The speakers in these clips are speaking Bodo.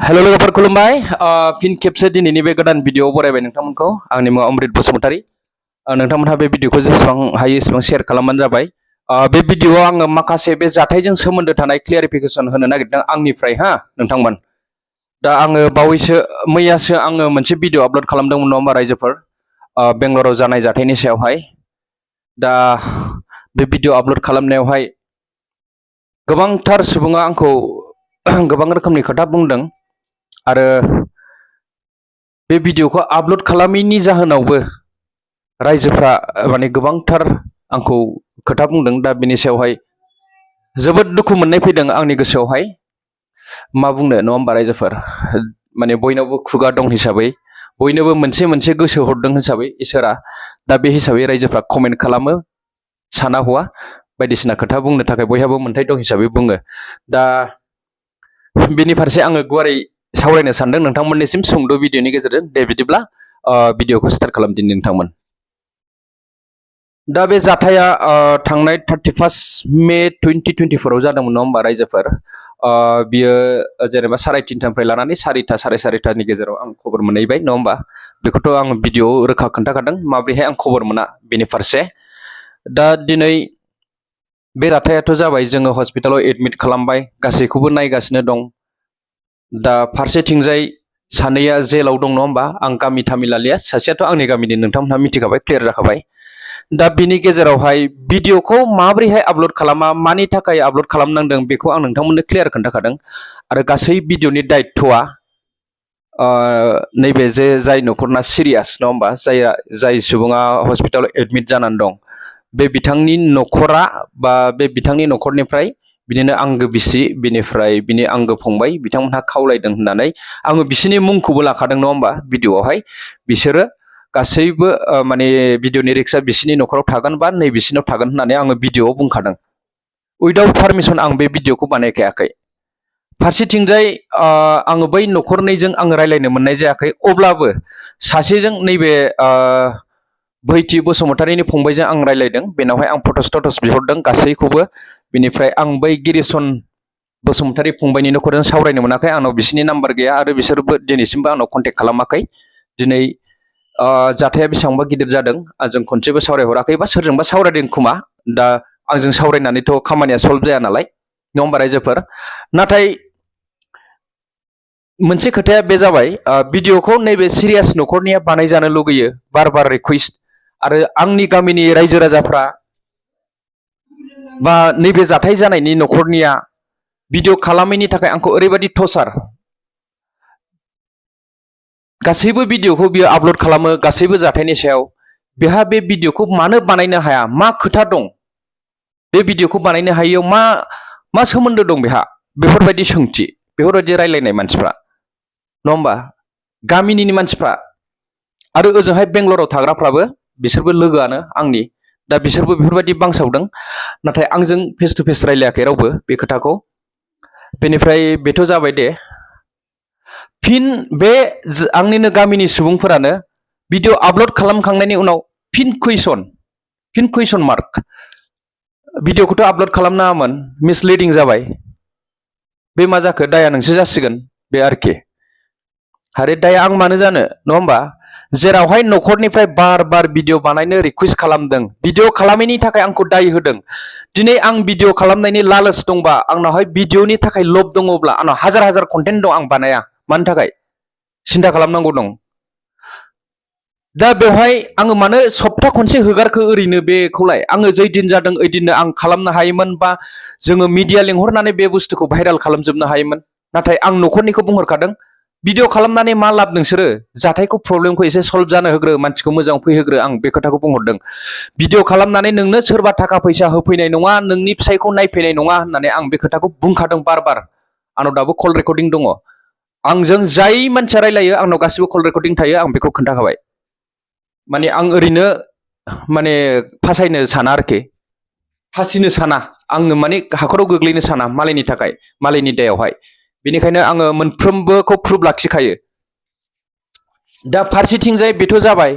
हेलो लोगोफोर खुलुमबाय फिन खेबसे दिनैनि बे गोदान भिडिअ बरायबाय नोंथांमोनखौ आंनि मुङा अमृत बसुमतारी नोंथांमोनहा बे भिडिअखौ जेसेबां हायो एसेबां शेयार खालामबानो जाबाय बे भिडिअआव आङो माखासे बे जाथायजों सोमोन्दो थानाय क्लियारिफिकेसन होनो नागिरदों आंनिफ्राय नोंथांमोन दा आङो बावैसो मैयासो आङो मोनसे भिडिअ आपल'ड खालामदोंमोन नङा होमबा रायजोफोर बेंगलराव जानाय जाथायनि सायावहाय दा बे भिडिअ आपल'ड खालामनायावहाय गोबांथार सुबुङा आंखौ गोबां रोखोमनि खोथा बुंदों आरो बे भिडिअखौ आपल'ड खालामैनि जाहोनावबो रायजोफ्रा माने गोबांथार आंखौ खोथा बुंदों दा बेनि सायावहाय जोबोद दुखु मोननाय फैदों आंनि गोसोआवहाय मा बुंनो नङा होमबा रायजोफोर माने बयनावबो खुगा दं हिसाबै बयनोबो मोनसे मोनसे गोसो हरदों हिसाबै इसोरा दा बे हिसाबै रायजोफ्रा कमेन्ट खालामो साना हौवा बायदिसिना खोथा बुंनो थाखाय बयहाबो मोन्थाय दं हिसाबै बुङो दा बेनि फारसे आङो गुवारै सावरायनो सानदों नोंथांमोननिसिम सुंद' भिडिअनि गेजेरजों दे बिदिब्ला भिडिअखौ स्टार्ट खालामदिनि नोंथांमोन दा बे जाथाया थांनाय 31 मे 2024 जादोंमोन नङा होमबा रायजोफोर बियो जेनेबा 3:30 लानानै 4टा 4:30टानि गेजेराव आं खबर मोनहैबाय नङा होमबा बेखौथ' आं भिडिअआव रोखा खोन्थाखादों माब्रैहाय आं खबर मोना बेनि फारसे दा दिनै बे जाथायाथ' जाबाय जोङो हस्पिटालाव एडमिट खालामबाय गासैखौबो नायगासिनो दं दा फारसेथिंजाय सानैया जेलाव दं नङा होमबा आं गामि तामिलालिया सासेयाथ' आंनि गामिनि नोंथांमोनहा मिथिखाबाय क्लियार जाखाबाय दा बिनि गेजेरावहाय भिडिअखौ माब्रैहाय आपल'ड खालामा मानि थाखाय आपल'ड खालामनांदों बेखौ आं नोंथांमोननो क्लियार खोन्थाखादों आरो गासै भिडिअनि दायित्वआ नैबे जे जाय न'खरना सिरियास नङा होमबा जाय सुबुङा हस्पिटालाव एडमिट जानानै दं बे बिथांनि न'खरा बा बे बिथांनि न'खरनिफ्राय बिनिनो आंगो बिसि बिनिफ्राय बिनि आंगो फंबाय बिथांमोनहा खावलायदों होननानै आङो बिसोरनि मुंखौबो लाखादों नङा होमबा भिडिअआवहाय बिसोरो गासैबो माने भिडिअनि रिक्सआ बिसिनि न'खराव थागोन बा नै बिसिनाव थागोन होननानै आङो भिडिअआव बुंखादों उइदाउट पारमिसन आं बे भिडिअखौ बानायखायाखै फारसेथिंजाय आङो बै न'खरनैजों आङो रायलायनो मोननाय जायाखै अब्लाबो सासेजों नैबे बैथि बसुमतारीनि फंबायजों आं रायलायदों बेनावहाय आं फट'स टट'स बिहरदों गासैखौबो बिनिफ्राय आं बै गिरिसन बसुमतारी फंबायनि न'खरजों सावरायनो मोनाखै आंनाव बिसिनि नाम्बार गैया आरो बिसोरबो दिनैसिमबो आंनाव कन्टेक्ट खालामाखै दिनै जाथाया बेसेबांबा गिदिर जादों आंजों खनसेबो सावरायहराखै बा सोरजोंबा सावरायदों खोमा दा आंजों सावरायनानैथ' खामानिया सल्भ जाया नालाय नङा होमबा रायजोफोर नाथाय मोनसे खोथाया बे जाबाय भिडिअखौ नैबे सिरियास न'खरनिया बानायजानो लुगैयो बार बार रिकुवेस्ट आरो आंनि गामिनि रायजो राजाफ्रा बा नैबे जाथाय जानायनि न'खरनिया भिडिअ खालामैनि थाखाय आंखौ ओरैबायदि टर्चार गासैबो भिडिअखौ बियो आपल'ड खालामो गासैबो जाथायनि सायाव बेहा बे भिडिअखौ मानो बानायनो हाया मा खोथा दं बे भिडिअखौ बानायनो हायैयाव मा सोमोन्दो दं बेहा बेफोरबायदि सोंथि बेफोरबायदि रायलायनाय मानसिफ्रा नङा होमबा गामिनि मानसिफ्रा आरो ओजोंहाय बेंगलराव थाग्राफ्राबो बिसोरबो लोगोआनो आंनि दा बिसोरबो बेफोरबायदि बांसावदों नाथाय आंजों फेस टु फेस रायलायाखै रावबो बे खोथाखौ बेनिफ्राय बेथ' जाबाय दे फिन बे आंनिनो गामिनि सुबुंफोरानो भिडिअ आपल'ड खालामखांनायनि उनाव फिन कुइसन मार्क भिडिअखौथ' आपल'ड खालामनाङामोन मिसलिडिं जाबाय बे मा जाखो दाया नोंसो जासिगोन बे आरोखि आरे दाया आं मानो जानो नङा होमबा जेरावहाय न'खरनिफ्राय बार बार भिडिअ बानायनो रिकुवेस्ट खालामदों भिडिअ खालामैनि थाखाय आंखौ दाय होदों दिनै आं भिडिअ खालामनायनि लालच दंबा आंनावहाय भिडिअनि थाखाय लब दङब्ला आंनाव हाजार हाजार कन्टेन्ट दं आं बानाया मानि थाखाय सिन्था खालामनांगौ दं दा बेवहाय आङो मानो सप्ता खनसे होगारखो ओरैनो बेखौलाय आङो जै दिन जादों ओइ दिननो आं खालामनो हायोमोन बा जोङो मिडिया लिंहरनानै बे बुस्थुखौ भाइराल खालामजोबनो हायोमोन नाथाय आं न'खरनिखौ बुंहरखादों भिडिअ खालामनानै मा लाब नोंसोरो जाथायखौ प्रब्लेमखौ एसे सल्भ जानो होग्रो मानसिखौ मोजां फैहोग्रो आं बे खोथाखौ बुंहरदों भिडिअ खालामनानै नोंनो सोरबा थाखा फैसा होफैनाय नङा नोंनि फिसायखौ नायफैनाय नङा होननानै आं बे खोथाखौ बुंखादों बार बार आंनाव दाबो कल रेकर्डिं दङ आंजों जाय मानसिया रायलायो आंनाव गासिबो कल रेकर्डिं थायो आं बेखौ खोन्थाखाबाय माने आं ओरैनो माने फासायनो साना आरोखि फासिनो साना आङो माने हाखराव गोग्लैनो साना मालायनि थाखाय मालायनि दायावहाय बेनिखायनो आङो मोनफ्रोमबोखौ प्रुफ लाखिखायो दा फारसेथिंजाय बेथ' जाबाय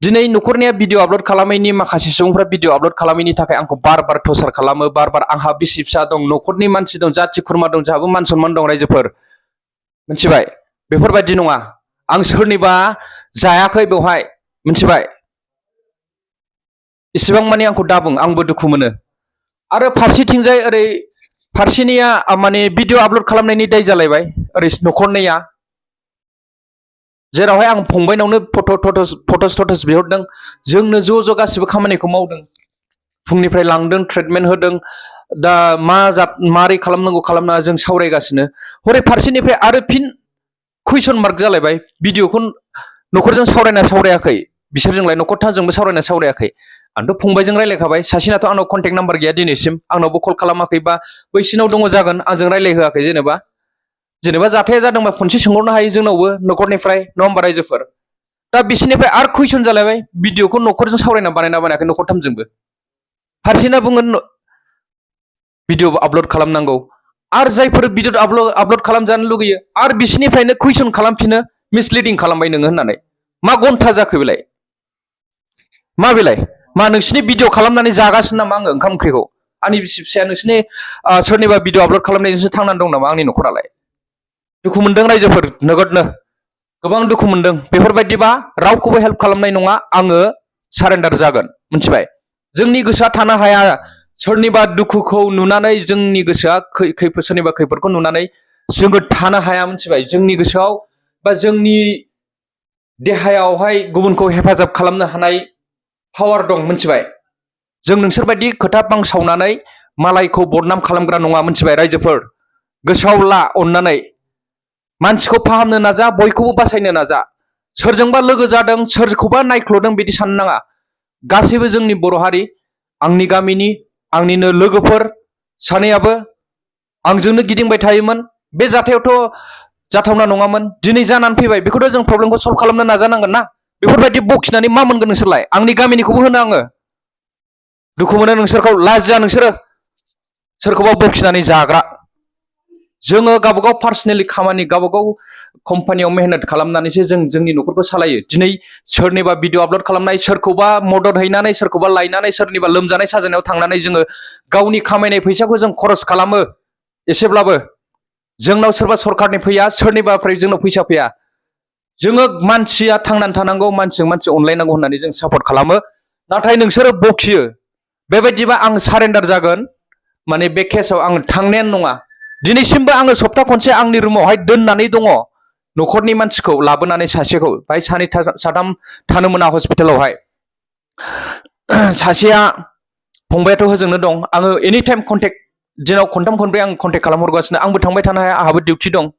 दिनै न'खरनिया भिडिअ आपल'ड खालामैनि माखासे सुबुंफ्रा भिडिअ आपल'ड खालामैनि थाखाय आंखौ बार बार टर्चार खालामो बार बार आंहा बिसि फिसा दं न'खरनि मानसि दं जाथि खुरमा दं जोंहाबो मान सनमान दं रायजोफोर मिथिबाय बेफोरबायदि नङा आं सोरनिबा जायाखै बेवहाय मिथिबाय इसेबां माने आंखौ दाबुं आंबो दुखु मोनो आरो फारसेथिंजाय ओरै फारसेनिया माने भिडिअ आपल'ड खालामनायनि दाय जालायबाय ओरै न'खरनिया जेरावहाय आं फंबायनावनो फट'स बिहरदों जोंनो ज' गासिबो खामानिखौ मावदों फुंनिफ्राय लांदों ट्रिटमेन्ट होदों दा मारै खालामनांगौ खालामनाङा जों सावरायगासिनो हरै फारसेनिफ्राय आरो फिन कुइसन मार्क जालायबाय भिडिअखौ न'खरजों सावरायाखै बिसोरजोंलाय न'खरथाजोंबो सावरायाखै आंथ' फंबायजों रायलायखाबाय सासेनाथ' आंनाव कन्टेक्ट नाम्बार गैया दिनैसिम आंनावबो कल खालामाखै बा बैसिनाव दङ जागोन आंजों रायलायहोआखै जेनेबा जाथाया जादोंबा खनसे सोंहरनो हायो जोंनावबो न'खरनिफ्राय नङा होमबा रायजोफोर दा बिसोरनिफ्राय आरो कुइसन जालायबाय भिडिअखौ न'खरजों सावरायना बानायाखै न'खरथामजोंबो फारसेना बुंगोन भिडिअ आपल'ड खालामनांगौ आरो जायफोर भिडिअ आपल'ड खालामजानो लुगैयो आरो बिसोरनिफ्रायनो कुइसन खालामफिनो मिसलिडिं खालामबाय नोङो होननानै मा घन्टा जाखो बेलाय मा नोंसिनि भिडिअ खालामनानै जागासिनो नामा आङो ओंखाम ओंख्रिखौ आंनि बिसि फिसाया नोंसिनि सोरनिबा भिडिअ आपल'ड खालामनायजोंसो थांनानै दं नामा आंनि न'खरालाय दुखु मोनदों रायजोफोर नोगोदनो गोबां दुखु मोनदों बेफोरबायदिबा रावखौबो हेल्प खालामनाय नङा आङो सारेन्डार जागोन मिथिबाय जोंनि गोसोआ थानो हाया सोरनिबा दुखुखौ नुनानै जोंनि गोसोआ सोरनिबा खैफोदखौ नुनानै जोङो थानो हाया मिथिबाय जोंनि गोसोआव बा जोंनि देहायावहाय गुबुनखौ हेफाजाब खालामनो हानाय पावार दं मिथिबाय जों नोंसोरबायदि खोथा बांसावनानै मालायखौ बदनाम खालामग्रा नङा मिथिबाय रायजोफोर गोसोआव ला अननानै मानसिखौ फाहामनो नाजा बयखौबो बासायनो नाजा सोरजोंबा लोगो जादों सोरखौबा नायख्ल'दों बिदि साननो नाङा गासैबो जोंनि बर' हारि आंनि गामिनि आंनिनो लोगोफोर सानैयाबो आंजोंनो गिदिंबाय थायोमोन बे जाथायावथ' जाथावना नङामोन दिनै जानानै फैबाय बेखौथ' जों प्रब्लेमखौ सल्भ खालामनो नाजानांगोन ना बेफोरबायदि बखिनानै मा मोनगोन नोंसोरलाय आंनि गामिनिखौबो होनो आङो दुखु मोनो नोंसोरखौ लाजिया नोंसोरो सोरखौबा बखिनानै जाग्रा जोङो गावबागाव पार्सनेलि खामानि गावबागाव कम्पानियाव मेहनत खालामनानैसो जों जोंनि न'खरखौ सालायो दिनै सोरनिबा भिडिअ आपल'ड खालामनाय सोरखौबा मदद हैनानै सोरखौबा लायनानै सोरनिबा लोमजानाय साजानायाव थांनानै जोङो गावनि खामायनाय फैसाखौ जों खरस खालामो एसेब्लाबो जोंनाव सोरबा सरकारनि फैया सोरनिबाफ्राय जोंनाव फैसा फैया जोङो मानसिया थांनानै थानांगौ मानसिजों मानसि अनलायनांगौ होननानै जों सापर्ट खालामो नाथाय नोंसोरो बखियो बेबायदिबा आं सारेन्डार जागोन माने बे केसाव आं थांनायानो नङा दिनैसिमबो आङो सप्ता खनसे आंनि रुमावहाय दोननानै दङ न'खरनि मानसिखौ लाबोनानै सासेखौ बाहाय सानै साथाम थानो मोना हस्पिटालावहाय सासेया फंबायाथ' होजोंनो दं आङो एनि टाइम कन्टेक्ट दिनाव खनथाम खनब्रै आं कन्टेक्ट खालामहरगासिनो आंबो थांबाय थानो हाया आंहाबो डिउटि दं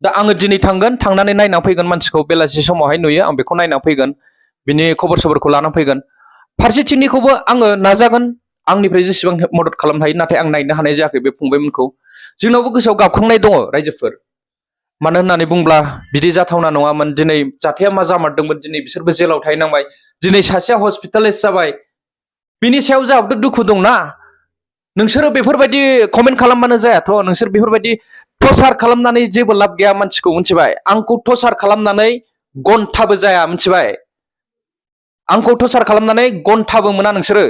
दा आङो दिनै थांगोन थांनानै नायना फैगोन मानसिखौ बेलासि समावहाय नुयो आं बेखौ नायना फैगोन बिनि खबर सबरखौ लाना फैगोन फारसेथिंनिखौबो आङो नाजागोन आंनिफ्राय जेसेबां मदद खालामनो हायो नाथाय आं नायनो हानाय जायाखै बे फंबायमोनखौ जोंनावबो गोसोआव गाबखांनाय दङ रायजोफोर मानो होननानै बुंब्ला बिदि जाथावना नङामोन दिनै जाथाया मा जामारदोंमोन दिनै बिसोरबो जेलाव थाहैनांबाय दिनै सासेया हस्पिटालाइस जाबाय बिनि सायाव जोंहाबोथ' दुखु दंना नोंसोरो बेफोरबायदि कमेन्ट खालामबानो जायाथ' नोंसोर बेफोरबायदि टर्चार खालामनानै जेबो लाब गैया मानसिखौ मिथिबाय आंखौ टर्चार खालामनानै घन्टाबो जाया मिथिबाय आंखौ टर्चार खालामनानै घन्टाबो मोना नोंसोरो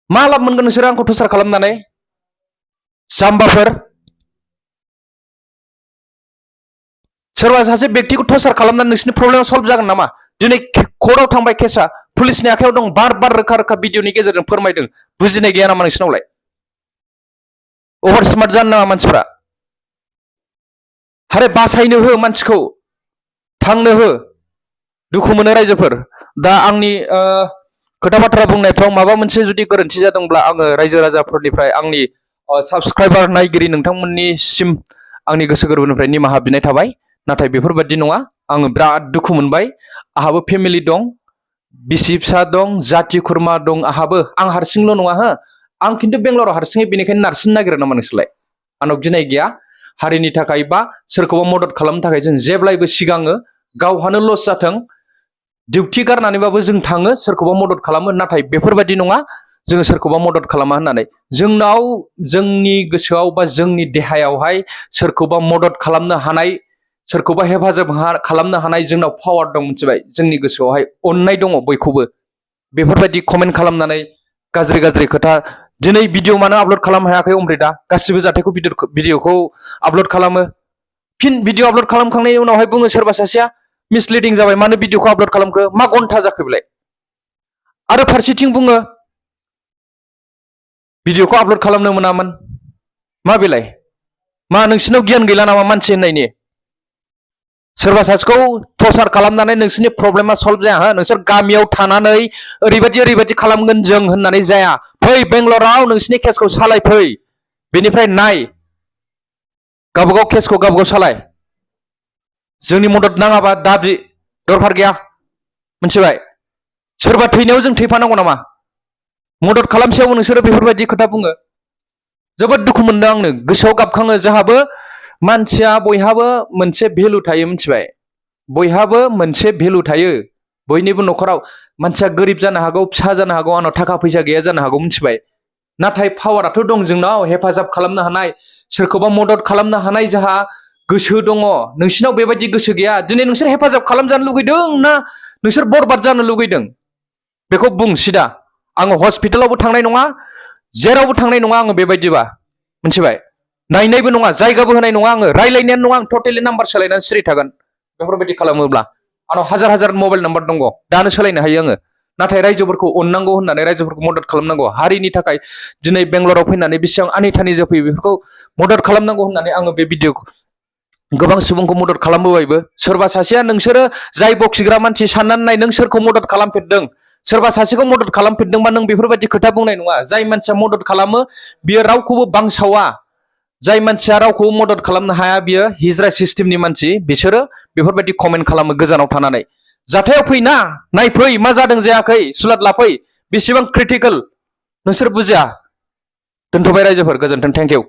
मा लाब मोनगोन नोंसोरो आंखौ टर्चार खालामनानै जाम्बाफोर सोरबा सासे बेक्तिखौ टर्चार खालामनानै नोंसिनि प्रब्लेमा सल्भ जागोन नामा दिनै कर्टआव थांबाय केसा पुलिसनि आखायाव दं बार रोखा भिडिअनि गेजेरजों फोरमायदों बुजिनाय गैया नामा नोंसिनावलाय अभार स्मार्ट जानो नाङा मानसिफ्रा आरे बासायनो हो मानसिखौ थांनो हो दुखु मोनो रायजोफोर दा आंनि खोथा बाथ्रा बुंनायफ्राव माबा मोनसे जुदि गोरोन्थि जादोंब्ला आङो रायजो राजाफोरनिफ्राय आंनि साबस्क्राइबार नायगिरि नोंथांमोननिसिम आंनि गोसो गोरबोनिफ्राय निमाहा बिनाय थाबाय नाथाय बेफोरबायदि नङा आङो बिराद दुखु मोनबाय आहाबो फेमिलि दं बिसि फिसा दं जाथि खुरमा दं आहाबो आं हारसिंल' नङा हो आं खिन्थु बेंगलराव हारसिङै बेनिखायनो नारसिन नागिरो नामा नोंसोरलाय आंनाव गिनाय गैया हारिनि थाखाय बा सोरखौबा मदद खालामनो थाखाय जों जेब्लायबो सिगाङो गावहानो लस जाथों डिउटि गारनानैबाबो जों थाङो सोरखौबा मदद खालामो नाथाय बेफोरबायदि नङा जोङो सोरखौबा मदद खालामा होननानै जोंनाव जोंनि गोसोआव बा जोंनि देहायावहाय सोरखौबा मदद खालामनो हानाय सोरखौबा हेफाजाब खालामनो हानाय जोंनाव पावार दं मिथिबाय जोंनि गोसोआवहाय अननाय दङ बयखौबो बेफोरबायदि कमेन्ट खालामनानै गाज्रि खोथा दिनै भिडिअ मानो आपल'ड खालामनो हायाखै अमृता गासिबो जाथायखौ भिडिअखौ आपल'ड खालामो फिन भिडिअ आपलोड खालामखांनायनि उनावहाय बुङो सोरबा सासेया मिसलिडिं जाबाय मानो भिडिअखौ आपलोड खालामखो मा घन्टा जाखो बेलाय आरो फारसेथिं बुङो भिडिअखौ आपलोड खालामनो मोनामोन मा बेलाय मा नोंसिनाव गियान गैला नामा मानसि होननायनि सोरबा सासेखौ टर्चार खालामनानै नोंसोरनि प्रब्लेमा सल्भ जाया हो नोंसोर गामियाव थानानै ओरैबायदि खालामगोन जों होननानै जाया फै बेंगलराव नोंसोरनि केसखौ सालाय फै बेनिफ्राय नाय गावबागाव केसखौ गावबागाव सालाय जोंनि मदद नाङाबा दाबि दरखार गैया मिथिबाय सोरबा थैनायाव जों थैफानांगौ नामा मदद खालामसेयावबो नोंसोरो बेफोरबायदि खोथा बुङो जोबोद दुखु मोनदों आंनो गोसोआव गाबखाङो जोंहाबो मानसिया बयहाबो मोनसे भेलु थायो मिथिबाय बयहाबो मोनसे भेलु थायो बयनिबो नखराव मानसिया गोरिब जानो हागौ फिसा जानो हागौ आंनाव थाखा फैसा गैया जानो हागौ मिथिबाय नाथाय पावाराथ' दं जोंनाव हेफाजाब खालामनो हानाय सोरखौबा मदद खालामनो हानाय जोंहा गोसो दङ नोंसिनाव बेबायदि गोसो गैया दिनै नोंसोर हेफाजाब खालामजानो लुगैदों ना नोंसोर बरबाद जानो लुगैदों बेखौ बुं सिदा आङो हस्पिटालावबो थांनाय नङा जेरावबो थांनाय नङा आङो बेबायदिबा मिथिबाय नायनायबो नङा जायगाबो होनाय नङा आङो रायलायनायानो नङा आं टटेलि नाम्बार सोलायनानै सिरि थागोन बेफोरबायदि खालामोब्ला आंनाव हाजार मबाइल नाम्बार दङ दानो सोलायनो हायो आङो नाथाय रायजोफोरखौ अननांगौ होननानै रायजोफोरखौ मदद खालामनांगौ हारिनि थाखाय दिनै बेंगलराव फैनानै बेसेबां आनिथानि जोफैयो बेफोरखौ मदद खालामनांगौ होननानै आङो बे भिडिअखौ गोबां सुबुंखौ मदद खालामबोबायबो सोरबा सासेया नोंसोरो जाय बखिग्रा मानसि साननानै नाय नों सोरखौ मदद खालामफेरदों सोरबा सासेखौ मदद खालामफेरदोंबा नों बेफोरबायदि खोथा बुंनाय नङा जाय मानसिया मदद खालामो बियो रावखौबो बांसावा जाय मानसिया रावखौबो मदद खालामनो हाया बियो हिजरा सिस्टेमनि मानसि बिसोरो बेफोरबायदि कमेन्ट खालामो गोजानाव थानानै जाथायाव फैना नायफै मा जादों जायाखै सुलाद लाफै बेसेबां क्रिटिकेल नोंसोर बुजिया दोनथ'बाय रायजोफोर गोजोन्थों थेंक इउ